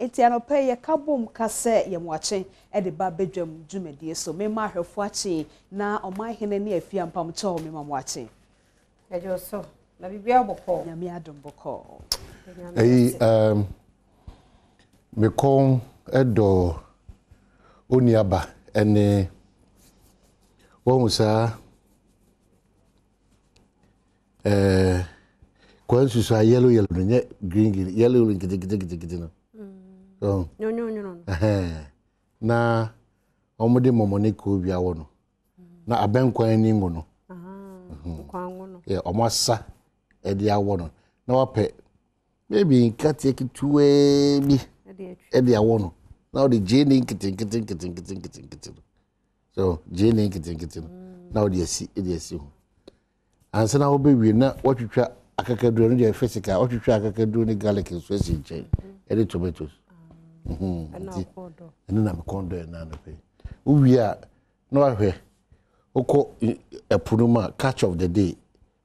Enti anɔpa yi yɛka bom ka sɛ yɛmoakye de ba badwam dwumadie so. Mema ahwɛfoɔ akye na ɔmanhene ne afie ampamkyɛw mema mo akye. Ɛgye wo so. Na biribiara bɔkɔɔ. Nyame adom bɔkɔɔ. Ɛyi um, me kɔn dɔ onuaba ɛne wɔn saa ɛɛ eh, kwan susu a yellow yellow no nyɛ green green yellow yellow nketenkete nketenkete no. Mm. Nyonyo no. Na wɔn de mɔmɔne kuo bi awɔ no. Na abɛn kwan ani ngo no. Yɛ wɔn asa ɛde awɔ no na wapɛ maybe nkateɛ ketewaa bi ɛde awɔ no na ɔde gyeene nketenkete nketenkete nketenkete no so gyeene nketenkete no na ɔde asi ɛde asi ho ansa na wɔbɛwie na wɔatwitwa akakaduro no deɛ physical wɔatwitwa akakaduro ne garlic nso asi nkyɛn ɛde tomatoes nti ɛno na mekɔn dɔ ɛna anɔpɛ wowie a na wahwɛ wokɔ ɛpo no mu a catch of the day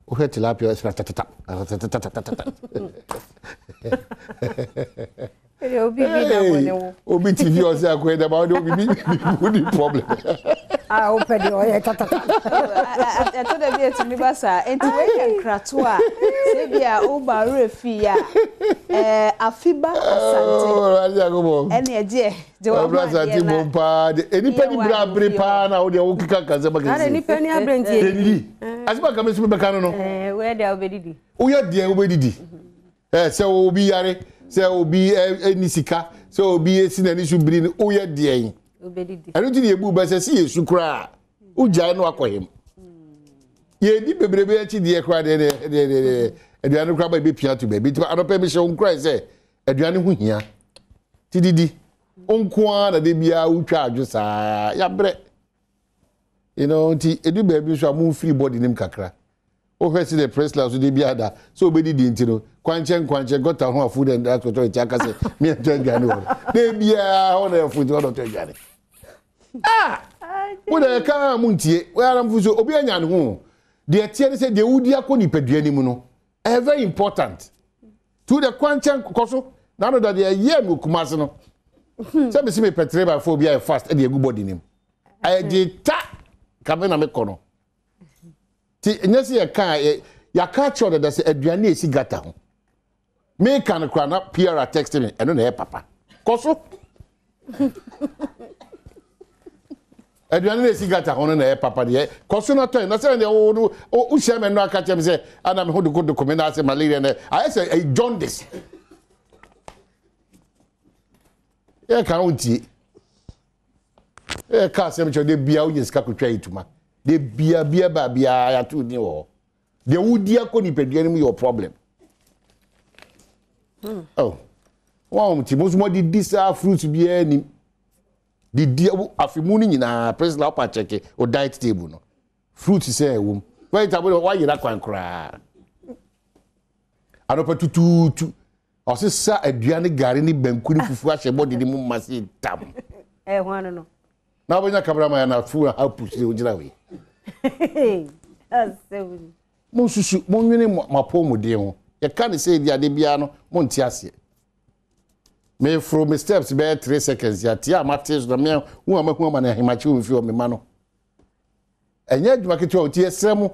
wohwɛ tilapia ɛsɛ tatatata tatatata obi bi na wɔ ne wo obi ti fi ɔsɛ akɔyɛ dɛm awɔ de obi bi bi ni problem. a wopɛ deɛ ɔyɛ tatata. ɛtɔ da bi etumi ba saa nti wei yɛ nkrato a sɛ bi a woba werɛ fi a ɛɛ afi ba asante ɛne ɛgyeɛ gye wa ma adeɛ na paa de nipa ni bere abere paa na wo deɛ wo keka kasɛm akɛse na nipa ni abere nti edidi asɛm aka me nso mebɛka no no ɛɛ woyɛ deɛ wobɛdidi woyɛ deɛ wobɛdidi ɛɛ sɛ obi yare sɛ obi ɛni sika sɛ obi esi n'ani so biri no woyɛ deɛ wobɛdidi ɛno ti na ebu bɛ sɛ si yɛ su koraa wogyae no akɔ hem yɛdi bebrebe akyi deɛ koraa deɛ deɛ deɛ deɛ aduane koraa ba ebepia to baabi nti anɔpɛ mi hyɛ wo nkuran sɛ aduane ho hia ti didi nko ara na de biara wotwa adwo saa yabrɛ you know nti edu baabi nso a mo nfiri body nim kakra wohwɛ si de Priscilla so de biara da sɛ obɛdidi nti no kwankyɛn kwankyɛn gɔta ho a food and drugs authority aka sɛ meɛntɔ aduane wɔ no de biara hɔ na ɛfo nti ɔdɔtɔ aduane ah wo na ɛka a mo ntie wɔyɛ mfo so obi anya ne ho deɛ teɛ ne sɛ deɛ wodi akɔ nipadua no mu no ɛyɛ very important to the kwankyɛn kɔ so na ano da deɛ ɛyɛ mi okuma ase no sɛ mesi mi pɛ 3 by 4 bi ayɛ fast ɛde egu body nim ɛyɛ gye ta kame na mekɔ no ti nyɛ sɛ yɛka yɛ yɛaka akyerɛ dada sɛ aduane a esi gata ho meka no koraa na pr text me ɛno na ɛyɛ papa kɔ so aduane na esi gata ho no na ɛyɛ papa deɛ kɔ so na tɔn na sɛ deɛ wo no wohyia mɛ no aka kyerɛ me sɛ ana me ho doko doko me na ase malaria na ayɛ sɛ ɛyɛ jaundice yɛ ka wo ntie yɛ ka asɛm kyerɛ de bia wonya sika kotwa etuma de bia bia ba bia yɛato din wɔ hɔ deɛ wodi akɔ nipadua no mu yɛ problem oh wɔn ti mo nso mo de di saa fruits biara nim didi afe mu no nyinaa Priscilla wopa kyɛke o diet table no fruit sɛ ɛwɔ mu vegetable wayera kwan koraa anɔpa tutuutu ɔsesa aduane gari ne banku ne fufu ahyɛ bɔde ne mu ma se tam ɛho ano no na wobɛnya cameraman na fu ha pusi wogyina wei monsusu monwene mo apɔmuden ho yɛka ne sɛ ɛdi ade biara no monte aseɛ meforo me steps bɛyɛ 3 seconds yɛate a mate so na me hu a mahu ama no ahemakye wɔ mfie hɔ mema no ɛnyɛ adwuma ketewa nti yɛsrɛ mo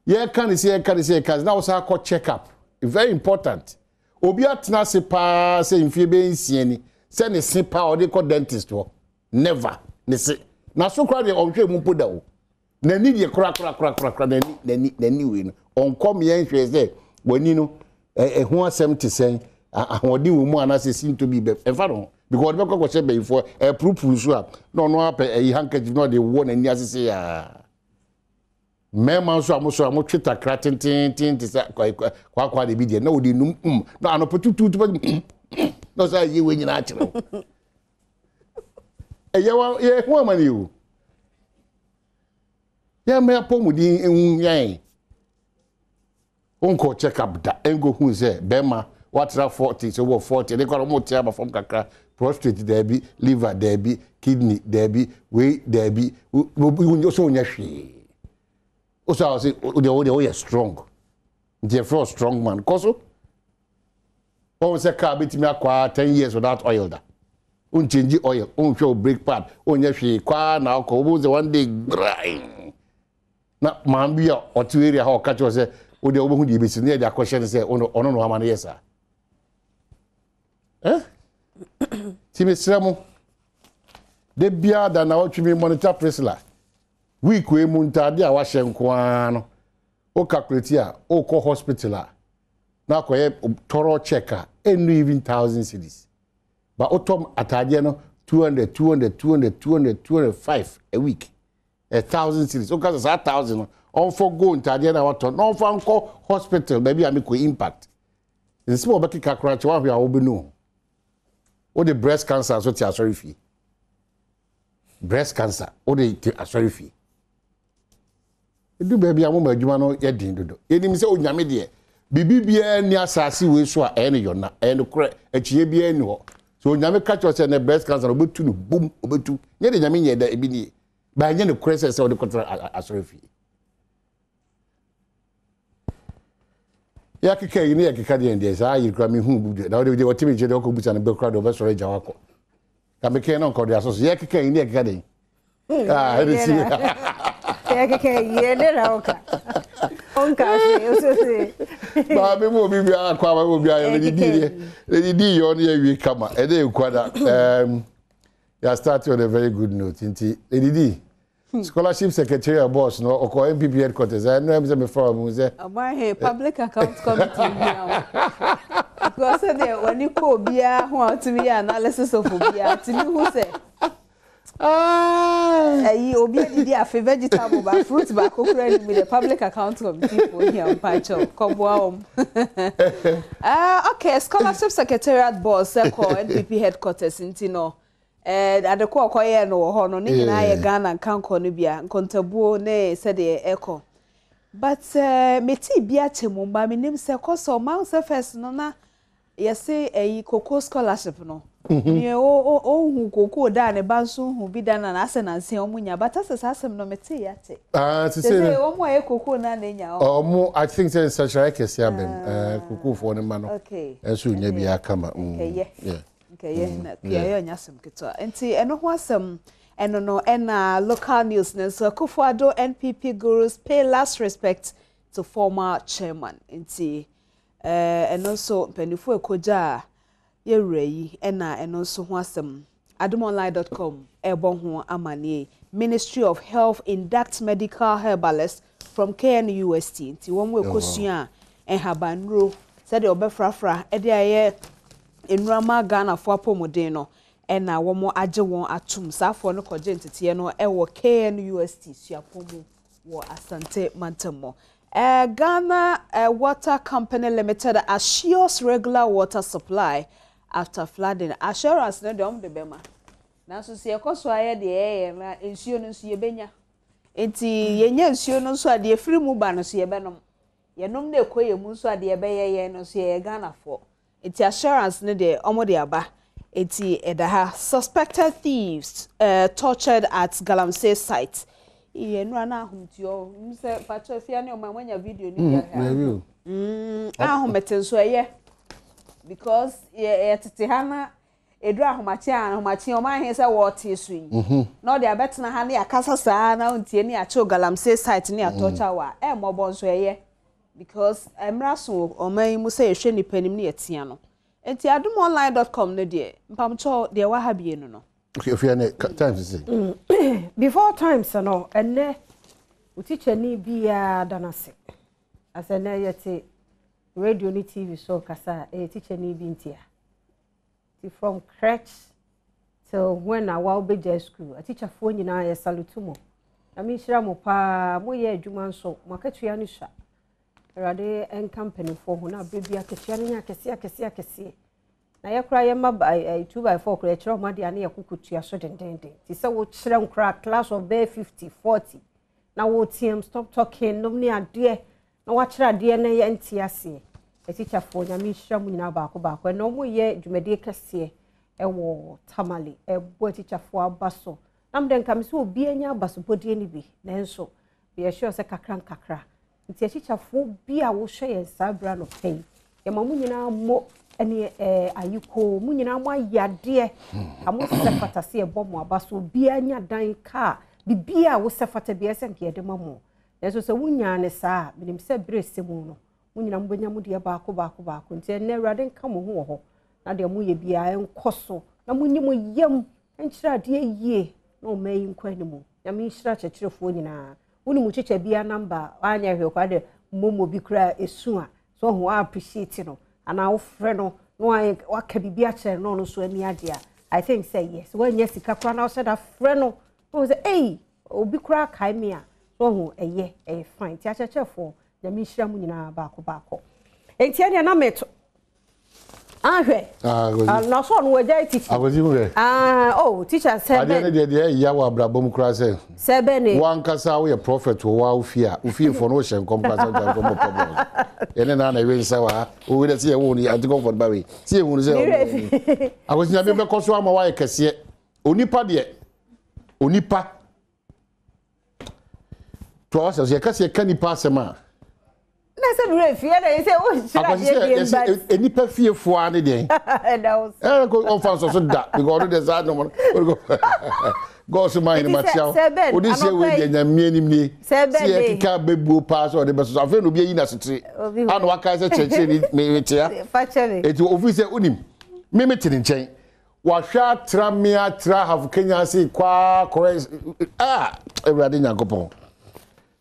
yɛka ne sɛ yɛka ne sɛ yɛka na wɔsan akɔ check up very important obi atena ase paa sɛ mfie bɛyɛ nsia ni sɛ ne se paa ɔde kɔ dentist hɔ never ne se na so koraa deɛ ɔnhwɛ mu mpo da o n'ani deɛ korakorakorakorakora n'ani n'ani n'ani wei no ɔnkɔ mmea nhwɛ sɛ w'ani no ɛho asɛm te sɛn ahoɔden wɔ mu anaasɛ sintɔ bi bɛ ɛmfa no ho because ɔde bɛkɔ akɔhyɛ bɛyifoɔ ɛpurupuru nso a na ɔno apɛ ɛyi handkerchief na ɔde wɔ n'ani ase sɛ yaa mmarima nso a mo so a motwe takra tententen te sɛ kwaakwa de bi deɛ na ɔde num mm na anɔpɛ tutuutu bɛ mm na ɔsɛ ayɛ wei nyinaa akyerɛ wo ɛyɛ wa yɛ ho amane o yɛn mɛ apɔmuden ehu yɛn wonkɔ check up da nkɔ hu sɛ bɛrima watra 40 sɛ wɔ 40 ne kora wɔn te aba fam kakra prostate daabi liver daabi kidney daabi wei daabi wo sɛ wonyɛ hwee wo sɛ wo deɛ wo deɛ woyɛ strong nti yɛfrɛ wo strong man kɔ so. Wɔn sɛ car bɛtumi akɔ ara 10 years without oil da. Wonkyɛngyi oil, wonhwɛ wo brake pad, wonyɛ hwee, kɔ ara na akɔ. Wobɛhu sɛ one day grain. Na maame bi a ɔte area hɔ ɔka kyerɛ sɛ wo deɛ wobɛhu deɛ ɛbɛsi no yɛde akɔhyɛ no sɛ ɔno na wama no yɛ saa. Eh? Nti mesrɛ mo, da biara da na wɔtwe me monitor Priscilla. Week wei mu ntaade a wahyɛ nko ara no, wo calculate a, wokɔ hospital a, na akɔyɛ thorough check a, ɛnnu even thousand cedis. Ba wotɔ ataadeɛ no 200, 200, 200, 200, 205 a week. A thousand cedis. Woka sɛ saa thousand no, ɔmfa go ntaadeɛ no a watɔ na ɔmfa nkɔ hospital baabi a mekɔ impact. Nsɛm a wɔbɛkeka koraa kyɛ woahwɛ a wobɛnu ho. Wode breast cancer nso te asɔre fie. Breast cancer wode te asɔre fie. Edu baabi a moma adwuma no yɛ den dodo. Yɛnim sɛ onyame deɛ biribi biara nni asase wei so a ɛyɛ no yɔna, ɛyɛ no korɛ, akyinnye biara nni hɔ. So onyame ka kyerɛ sɛ ne breast cancer no obetu no bum, obetu. Nyɛ de nyame nyɛ da ebi nie. Ba ɛnyɛ no korɛ sɛ sɛ wode kɔtena asɔre fie. Yɛakeka yi ne yɛkeka deɛ deɛ saa yere kura mehu bu deɛ na wode deɛ ɔte me nkyɛn deɛ ɔkɔ busa no bɛ kura deɛ ɔbɛsɔre agya wakɔ ka mekɛn na nka ɔde asɔ so yɛkeka yi ne yɛkeka deɛ ah ɛde si yɛkeka yi ɛde na ɔka ɔnka hwee osose maame mu obi biara kɔ ama mu obi ayɛ ne di yɛ ne di yɛ ɔno yɛ wie kama ɛde nkwada ɛɛm yɛ start on a very good note nti edidi Scholarship secretarial boss no ɔkɔ NPP headquarters ɛno ɛm sɛ mefa wɔn mu sɛ. Ɔman he public account committee hia wo because sɛdeɛ w'ani kɔ obiara ho a wotumi yɛ analysis of obiara tumi hu sɛ ɛyi obi adidi afe vegetable ba fruit baako kura ni mu the public account committee fo hia mpakyɛw kɔboa wɔn. Okay, scholarship secretariat boss kɔ NPP headquarters nti no Eh, ade ko a ɔkɔyɛɛ no wɔ hɔ no, ne nyinaa yɛ Ghana nkankɔ no bi a, nkontabuo ne sɛdeɛ ɛkɔ. But eh, metee bi akyɛ mu, ba menim sɛ kɔ sɛ ɔma sɛ first no na yɛse ɛyi cocoa scholarship no. Nea ɔnhu cocoa da a ne ba nso nhu bi da na asɛ nanse wɔn nya, but asɛ saa asɛm no metee akyɛ. Ah, te sɛ wɔn a ɛyɛ cocoa no a na enya. Wɔn, I think sɛ nsakyeraɛ kɛse abam. Eh, cocoafoɔ no ma no. Ɛnso nya bi akama. Nkɛyɛ. Yeah. Nkɛyɛ na kuayɛ ɔnyɛ asɛm ketewa. Nti ɛno ho asɛm ɛno no ɛna local news no nso Akufo-Addo NPP gurus pay last respect to former chairman. Nti ɛno nso mpanyinfoɔ ɛkɔgyaa yɛwura yi ɛna ɛno nso ho asɛm adomonline.com ɛbɔ ho amaneɛ. Ministry of Health inducts medical herbalist from KNUST nti wɔn ɛkɔsua nhabannuro sɛdeɛ wɔbɛfrafra ɛde ayɛ nnuro ama Ghanafoɔ apɔmuden no na wɔagye wɔn atom. Saa afoɔ no kɔgye nteteɛ no wɔ KNUST suapɔn mu wɔ Asante mantam mu. Ghana Water Company Limited assures regular water supply after flooding. Assurance no deɛ wɔn de bɛma. Nanso sɛ yɛkɔ so ayɛ deɛ yɛyɛ na nsuo no nso yɛbɛnya. Nti yɛnya nsuo no nso a deɛ ɛfiri mu ba no nso yɛbɛnom. Yɛnom na ɛkɔ yɛn mu nso a deɛ ɛbɛyɛ yɛn no nso yɛyɛ Ghanafoɔ. Nti assurance no deɛ ɔmo de aba nti ɛda ha. Suspected thieves tortured at galamsey site. Ii ɛnura na ahomte ɔ m sɛ pakyɛ afia ne ɔman moanya video no bi ahwɛ a. Mm ahomete nso ɛyɛ because yɛ yɛtete ha na ɛduru ahomakye a ahomakye ɔman he sɛ wɔɔte so yi na ɔde abɛtena ha ne akasa saa na ɔntie ne akyew galamsey site ne atɔkya wɔ a ɛmmɔbɔ nso ɛyɛ. Because mmra so wɔ ɔman yi mu sɛ yɛhwɛ nipa anim ne yɛtea no. Nti adomonline dot com no deɛ, mpamokyɛw deɛ ɛwɔ ha bie no no. Okay, ofia ne times sisi. Before times no, ɛnɛ wo tikyani biara da no ase. Asɛ ɛnɛ yɛte radio ne TV so kasa a, ɛyɛ tikyani bi ntia. Nti from crèche till when a wa wobɛgyae school, atikyafoɔ nyinaa yɛ salute mo. Nyame nhyira mo paa, moyɛ adwuma nso, mo akatua no sua. Awurade nka mpanimfoɔ ho na berɛ bi akatua no nyɛ akɛseɛ akɛseɛ akɛseɛ. Na yɛ koraa yɛma 2 by 4 koraa yɛkyerɛ wɔn adeɛ a ne yɛkɔ kɔtua so dendenden. Nti sɛ wokyerɛ nkoraa class of bɛyɛ 50, 40 na woteam stop talking nom ne adeɛ na wakyerɛ adeɛ na yɛ nte aseɛ. Atikyafoɔ Nyame nhyira mo nyinaa baako baako. Ɛnɛ ɔmo yɛ dwumadie kɛseɛ ɛwɔ Tamale ɛbɔ atikyafoɔ aba so. Na mede nka me sɛ obi anya abasobɔdeɛ no bi nanso meyɛ sure sɛ kakra nkakra. Nti atikyafoɔ bi a wohwɛ yɛn saa berɛ anɔpa yi yɛma mo nyinaa mo. ɛne ɛɛ Ayiko, mo nyinaa mo ayɛ adeɛ a mo sɛ fata sɛ yɛbɔ mo aba so. Obiara nya dan, kaa, biribiara a wosɛ fata biara sɛ nka yɛde ma mo. Nanso sɛ wonyaa ne saa a, menim sɛ berɛ sɛ mu no, mo nyinaa mobɛnya mo deɛ baako baako baako. Nti ɛnnɛ Awurade nka mo ho wɔ hɔ na deɛ moyɛ biara nkɔ so na monyi mo yam nkyerɛ adeɛ yie na ɔma yi nkɔ anim. Nyame nhyira akyerɛkyerɛfoɔ nyinaa. Wonim wo kyekyɛ biara number a, anyɛ hwee koraa de mmom bi koraa esu a so ɔho a appreciate no anaa wofrɛ no na waka biribi akyerɛ no, ɔno nso ani agye a, I think sɛ yes, woanya sika koraa na wohyɛ da frɛ no na wɔn sɛ, ei, obi koraa kae me a, so ɔho ɛyɛ fine. Nti akyerɛkyerɛfoɔ, Nyame nhyira mu nyinaa baako baako. Nti ɛdeɛ na meto ahwɛ na ɔsɔ ɔno wagya teacher. Akwasi mu hwɛ. Ah, oh, teacher sɛ bɛ. Adeɛ ne deɛ ɛyɛ wɔ abrabɔ mu koraa sɛ. Sɛ bɛ ne. Wankasa woyɛ prophet wɔ wa ofie a, ofiefoɔ no wohyɛ nkɔm koraa sɛ ɔgya nkɔm wɔ problem. Yɛne na ɛwe nsa wɔ ha. Owi dɛ sɛ yɛwo no ante comfort ba wei. Sɛ yɛhu no sɛ ɔno. Akwasi, Nyame bɛkɔ so ama woayɛ kɛseɛ. Onipa deɛ, onipa. To awɔ sɛ yɛka sɛ yɛka nipa asɛm a. Na sɛ mmerɛ fie na yɛ sɛ wohyira adeɛ bie mba. Akwasi sɛ nipa fiefoɔ a ne deɛn. Ɛda wo so. Ɛɛ ko ɔmfa nsɔ so da because ɔno deɛ saa nnɔmɔ no. God so maa hene ma tia wo. Wode hyɛ wei deɛ Nyame anim nie. Sɛ yɛkeka bɛbuo paa sɛ ɔde bɛso so afei na obi ayi n'asetire. Ana wakae sɛ kyerɛkyerɛ ni metea. Eti ofi sɛ wonim me mete ne nkyɛn. Wahwɛ atra me atra Ahafo Kenya ase kwaa kɔrɛ ah Awurade Nyankopɔn.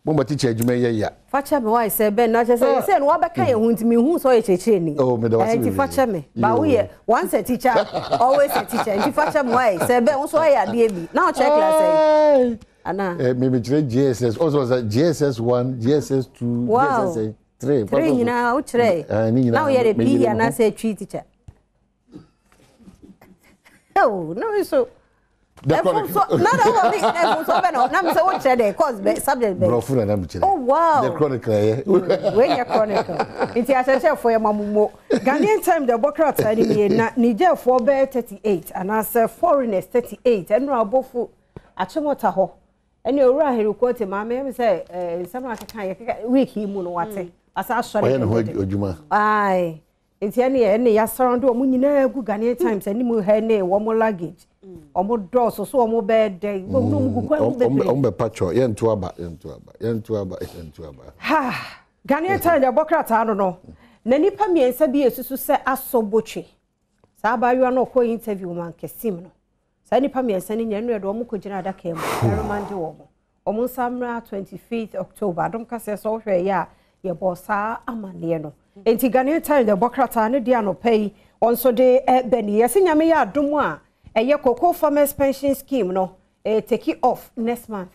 Mo ma teacher adwuma yɛ ya. Fakyɛ me wae sɛ bɛn na kyɛ sɛ sɛ no wabɛka yɛn ho nti mehu sɛ ɔyɛ kyerɛkyerɛni. Oh, meda wase Nti fakyɛ me. Ba woyɛ once a teacher, always a teacher. Nti fakyɛ me wae sɛ bɛn wo so ayɛ adeɛ bi. Na ɔkyerɛ class yi. Ana. Eh, me mekyerɛ JSS. Also sɛ JSS 1, JSS 2, JSS 3. 3 nyinaa wo kyerɛ. Na woyɛ de PE anaasɛ Twi teacher. Oh, no, so. The chronicle. No, no, no, no, so no, na me sɛ wo kyerɛ dɛ course bɛ subject bɛ. Brɔfo na na me kyerɛ. Oh wow. The Chronicle yɛ. Wei nyɛ Chronicle. Nti akyerɛkyerɛfoɔ yɛ ma mo mo. Ghanaian Time de ɛbɔ krataa no nie na Nigerfoɔ bɛyɛ 38 anaasɛ foreigners 38 ɛnora abɔfo Achimota hɔ ɛne owura Henry Quartey maame ɛmi sɛ ɛɛ nsɛm akeka yɛ keka week yi mu no wate asa asɔre. Ɔyɛ ne ho adwuma. Aye. Nti ɛne ɛne yɛasara de wɔn nyinaa gu Ghanaian Times anim ha ne wɔn luggage. Wɔn dɔɔso so wɔn bɛyɛ dɛn. Wɔn mu gu kwan mu bebree. Wɔn bɛ patwɔ, yɛnto aba, yɛnto aba, yɛnto aba, yɛnto aba. Ha! Ghanaian Times ɛbɔ krataa no, na nipa mmiɛnsa bi esusu sɛ asɔ botwe. Saa abaayewa no ɔkɔ interview ma nkɛsim no. Saa nipa mmiɛnsa no nyinaa no yɛde wɔn kɔgyina adaka mu. Ɛremande wɔn. Wɔn nsa mmra 25th October. Adom kaseɛ sɛ wohwɛ yɛ a, yɛbɔ saa amanneɛ no. Nti Ghanaian Times ɛbɔ krataa no deɛ anɔpa yi wɔn nso de ɛbɛ ni. Yɛsɛ Nyame yɛ adom a, ɛyɛ Cocoa Farmers Pension Scheme no take off next month.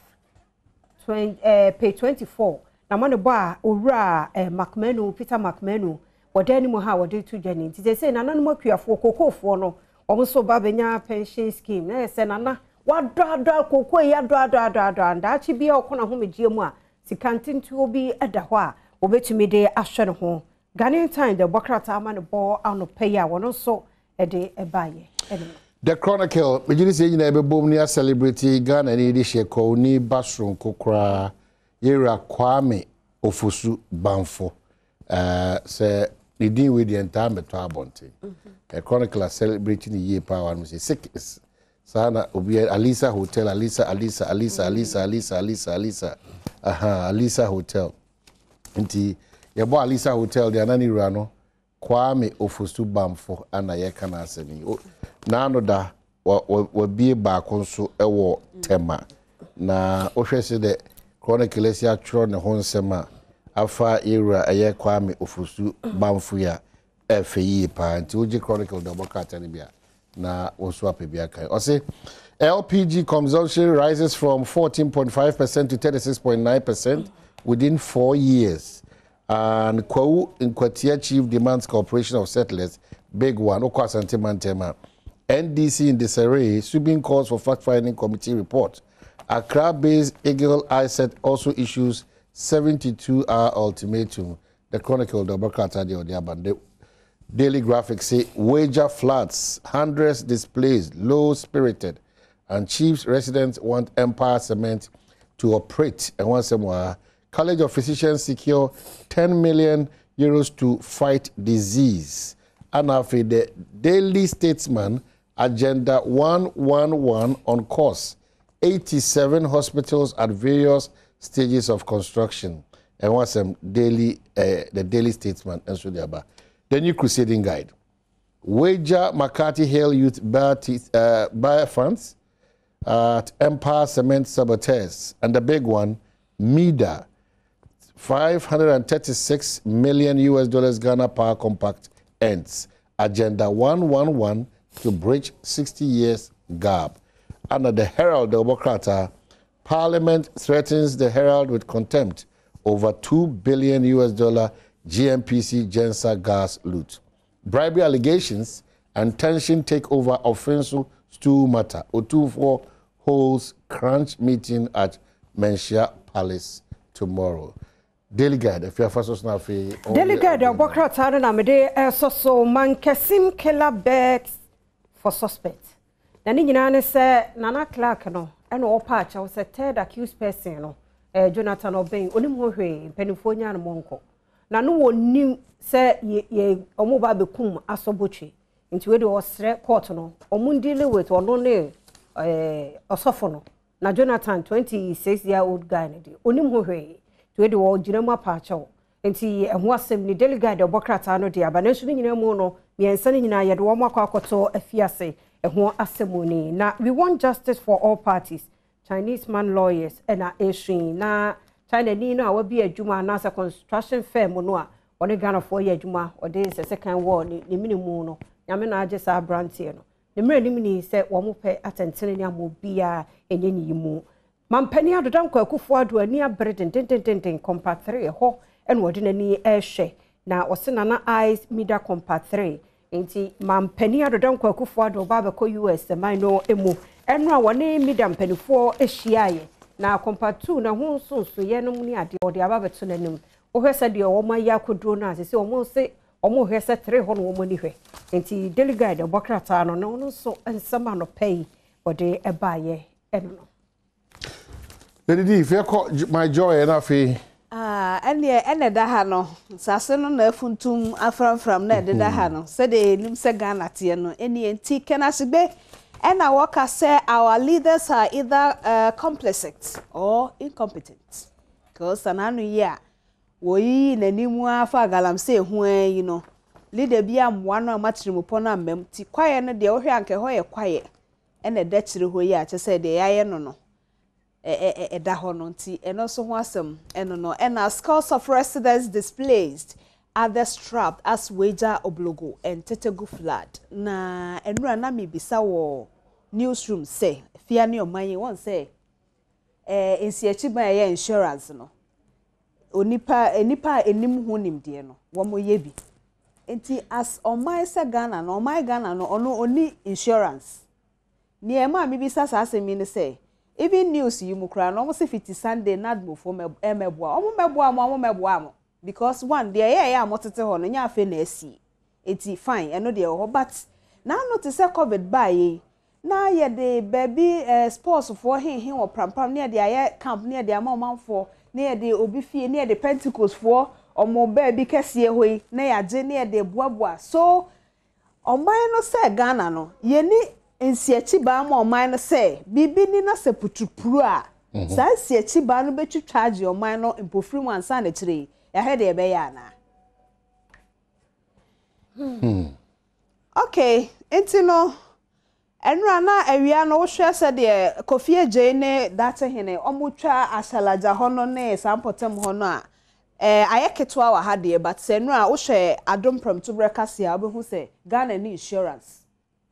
Page 24 na mo ne bɔ a owura Macmanu, Peter Macmanu, wɔda anim ha a wɔde to dwa ni. Nti sɛ nananom akuafoɔ kookoofoɔ no wɔn nso ba bɛnya pension scheme na yɛ sɛ nana wadɔ adɔ kookoo yi adɔ adɔ adɔ adɔ daakye bi a ɔkɔ n'ahomegyeɛ mu a sika ntentuo bi da hɔ a wɔbɛtumi de ahwɛ ne ho. Ghanaian Times de bɔ krataa ama ne bɔ anɔpa yi a wɔn nso de baeɛ ɛno. The Chronicle, megye di sɛ nyinaa yɛbɛbom ne acelebrate Ghana ni de hyɛ kɔwni ba soronko koraa, yɛwura Kwame Ofosu Bamfo. Sɛ ne din wei deɛ ntaa mmɛtɔ abɔnten. The Chronicle a celebrate ne yie paa wɔ anom sɛ sikis. Saa na obi Alisa Hotel, Alisa, Alisa, Alisa, Alisa, Alisa, Alisa, Alisa, aha, Alisa Hotel. Nti yɛbɔ Alisa Hotel deɛ ana ne wura no Kwame Ofosu Bamfo ana yɛka n'asɛm yi. N'ano da wabie baako nso wɔ Tema. Na wohwɛ sɛ dɛ Chronicle asi atwerɛ ne ho nsɛm a afa yɛwura ɛyɛ Kwame Ofosu Bamfo yi a, ɛfɛ yie paa. Nti wogye Chronicle de ɔbɔ krataa no bi a, na wo nso apɛ bi akan. Ɔse LPG consumption rises from 14.5% to 36.9% within 4 years. And Kwawu Nkwatia chief demands cooperation of settlers. Big one. Okɔ Asante Mantam a. NDC in disarray. Subin calls for fact-finding committee report. Accra-based Eagle ISET also issues 72-hour ultimatum. The Chronicle, the Obakata, the Daily Graphic say Weija floods, hundreds displaced, low-spirited, and chiefs residents want Empire Cement to operate. And once more, College of Physicians secure €10 million to fight disease. Ɛna afei The Daily Statesman, Agenda 111 on course, 87 hospitals at various stages of construction. Ɛho asɛm Daily, eh, The Daily Statesman nso de aba. The New Crusading Guide. Wager McCarthy Hill Youth Bear, uh, Bear Funds at Empire Cement Saboteurs. And the big one, MIDA, 536 million US dollars Ghana Power Compact ends. Agenda 111 to bridge 60 years gap. Under the Herald, the Obokrata, Parliament threatens the Herald with contempt over 2 billion US dollar GNPC Gensa gas loot. Bribery allegations and tension take over Offinso stool matter. Otumfuo holds crunch meeting at Manhyia Palace tomorrow. Daily Guide, afei afa so so na afei. Daily Guide ɔbɔ krataa no na mede ɛsɔ so Mankesim killer begs for suspect. Na ne nyinaa ne sɛ Nana Clark no ɛna ɔpa akyɛw sɛ third accused person no eh, Jonathan Obeng onim ho hwee mpanimfoɔ nyaa no mɔnkɔ. Na no wɔnim sɛ yɛ yɛ ɔmo ba abɛkum asɔbotwe nti wei deɛ ɔsrɛ court no ɔmo deal with ɔno ne ɛɛ ɔsɔfo no na Jonathan 26 year old guy no deɛ onim ho hwee nti wei deɛ ɔgyina mu apaakyɛw nti ɛho asɛm ni Daily Guide ɔbɔ krataa no de aba nanso ne nyinaa mu no mmiɛnsa no nyinaa yɛde wɔn akɔ akɔtɔ afiase ɛho asɛm ni na we want justice for all parties Chinese man lawyers ɛna ɛsui na China ni no a wabi adwuma anaasɛ construction firm no a ɔne Ghanafoɔ yɛ adwuma ɔde nsɛsɛkan wɔ ne ne mene mu no nyame na agye saa aberanteɛ no ne mmerɛ nim ni sɛ wɔn pɛ atɛntene ne ama obiara ɛnyɛ ne yi mu mampanin Addo Dankwa Akufo Addo ani abere dendendenden Compact 3 ɛhɔ ɛna ɔde n'ani ɛrehwɛ na ɔse Nana eyes MIDA Compact 3 nti mampanin Addo Dankwa Akufo Addo ɔba abɛkɔ US man no mu ɛno a wɔne MIDA mpanimfoɔ ahyiaeɛ na Compact 2 na ho nsonsoyɛ no mu ne adeɛ ɔde aba abɛto n'anim wohwɛ sɛ deɛ wɔn ayɛ akɔduro no a sɛ wɔn se wɔn hwɛ sɛ tere hɔ na wɔn ani hwɛ nti Daily Guide ɛbɔ krataa no na ɔno nso nsɛm anɔpɛ yi wɔde ɛbaayɛ ɛno no. Lady D, fɛ kɔ My Joy ɛna afei. Ah, ɛneɛ ɛna ɛda ha no nsase no na afuntum aframfram na ɛdeda ha no sɛdeɛ yɛnim sɛ Ghana teɛ no ɛnie nti Ken Ashigbey ɛna wɔka sɛ our leaders are either complicit or incompetent because sanano yi a wɔyiyi n'anim afa galamsey ho yi no leader bi ammoa no a matirimupɔ no ammam ti kwaeɛ no deɛ wohwɛ anka ɛhɔ yɛ kwaeɛ ɛna ɛda kyerɛ hɔ yi a kyɛ sɛ deɛ yɛayɛ no no ɛda hɔ no nti ɛno nso ho asɛm ɛno no ɛna scores of residents displaced others trapped as Weija Oblogo and Tetegu flood na ɛnura na mibisa wɔ newsroom sɛ fia ne ɔman yi wɔn sɛ nsiakyi ban ɛyɛ insurance no onipa nipa a enim ho nimdeɛ no wɔn yɛ bi nti as ɔman sɛ Ghana no ɔman Ghana no ɔno oni insurance nneɛma a mibisa saa asɛm yi ne sɛ even news yi mu koraa no wɔn sɛ fiti Sunday NADMOfoɔ ɛmɛboa wɔn mɛboa mo wɔn mɛboa mo because one deɛ ɛyɛ ɛyɛ a wɔtete hɔ no nyɛ afei na esi eti fine ɛno deɛ ɛwɔ hɔ but n'ano te sɛ COVID baa yi na yɛde baabi sports foɔ henhen wɔ prampram ne yɛde ayɛ camp ne yɛde ama ɔmanfoɔ ne yɛde obi fie ne yɛde Pentecost foɔ ɔmo baabi kɛseɛ hɔ yi na yɛagye ne yɛde boaboa so ɔman no sɛ Ghana no yɛni nsiakyi baa ma ɔman no sɛ biribi ni na sɛ putupuru a saa nsiakyi baa no bɛtwitwa agye ɔman no mpofiri mu ansa na akyire yi yɛahwɛ deɛ ɛbɛyɛ anaa. Okay, nti no ɛnura na awia no wohwɛ sɛdeɛ Kofi Adjei ne Datehene ɔmo twa ahyalagya hɔ no ne saa mpɔtam hɔ no a ayɛ ketewa wɔ ha deɛ but sɛ ɛnura wohwɛ Adom Prɛmtoberɛ kase a wobɛhu sɛ Ghana ni insurance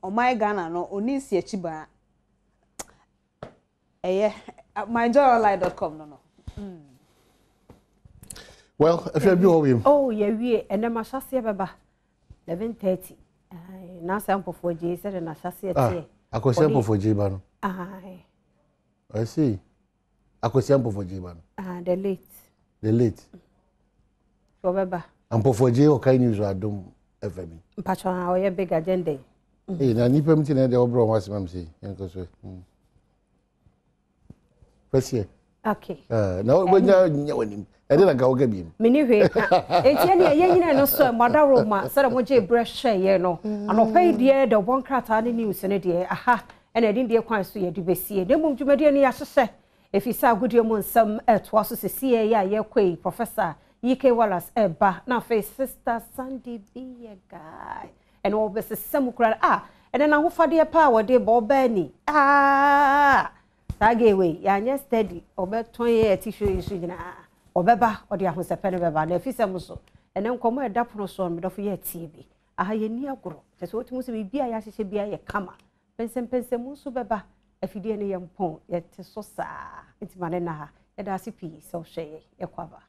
ɔman Ghana no oni nsiakyi baa ɛyɛ myjoyonline.com no. Well, ɛfɛ bi wɔ wiem. Oh, yɛwie ɛnɛ ma hyɛseɛ bɛba 11:30 n'asɛ mpɔfoɔ gye sɛde n'ahyɛseɛ teɛ. Akɔsia mpɔfoɔ gye ba no. I see. Akɔsia mpɔfoɔ gye ba no. Ah, the late. The late. So ɔbɛba. Mpɔfoɔ gye ɔka news wɔ Adom FM. Mpatwɔ a ɔyɛ big agenda yi. Ee na nipa mu ti na ɛde ɔbrɔ wɔn asɛm am sɛ yɛn kɔ so. Fɛsiɛ. Okay. Eh, na wobɛnya nya w'anim. Ɛde na nka woka biem. Meni hwee ka. Enti ɛne ɛyɛ nyina no so mmadaworo ma sɛdeɛ mogye berɛ hwɛeɛ no. Anɔpa yi deɛ deɛ ɔbɔ nkrataa ne news no deɛ aha ɛna ɛde deɛ kwan so yɛde bɛsie. Na mmom dwumadie no yɛahyehyɛ ɛfiri sɛ agodie mu nsɛm ɛtoa so sesieɛ a yɛrekɔ yi Professor E.K. Wallace ɛreba na afei Sister Sandy bi yɛ guy. Ɛna wɔbɛsesa mu koraa ah ɛnɛ n'ahofadeɛ paa a wɔde bɔ ɔbaa ni ah saa gay wei yɛanyɛ steady ɔbɛtɔn yɛ ɛte show yi so nyinaa ɔbɛba ɔde ahosɛpɛ no bɛba na afisɛm so ɛnɛ nkɔmmɔ a ɛda pono soɔ no medɔfo yɛ atie bi aha yɛnni agorɔ kyɛ sɛ wotumi sɛ biribi a yɛahyehyɛ bi ayɛ kama pɛnsɛmpɛnsɛmu nso bɛba afidie no yɛ mpɔn yɛte so saa nti ma ne na ha yɛda ase pii sɛ wohwɛ yɛ yɛkɔ aba.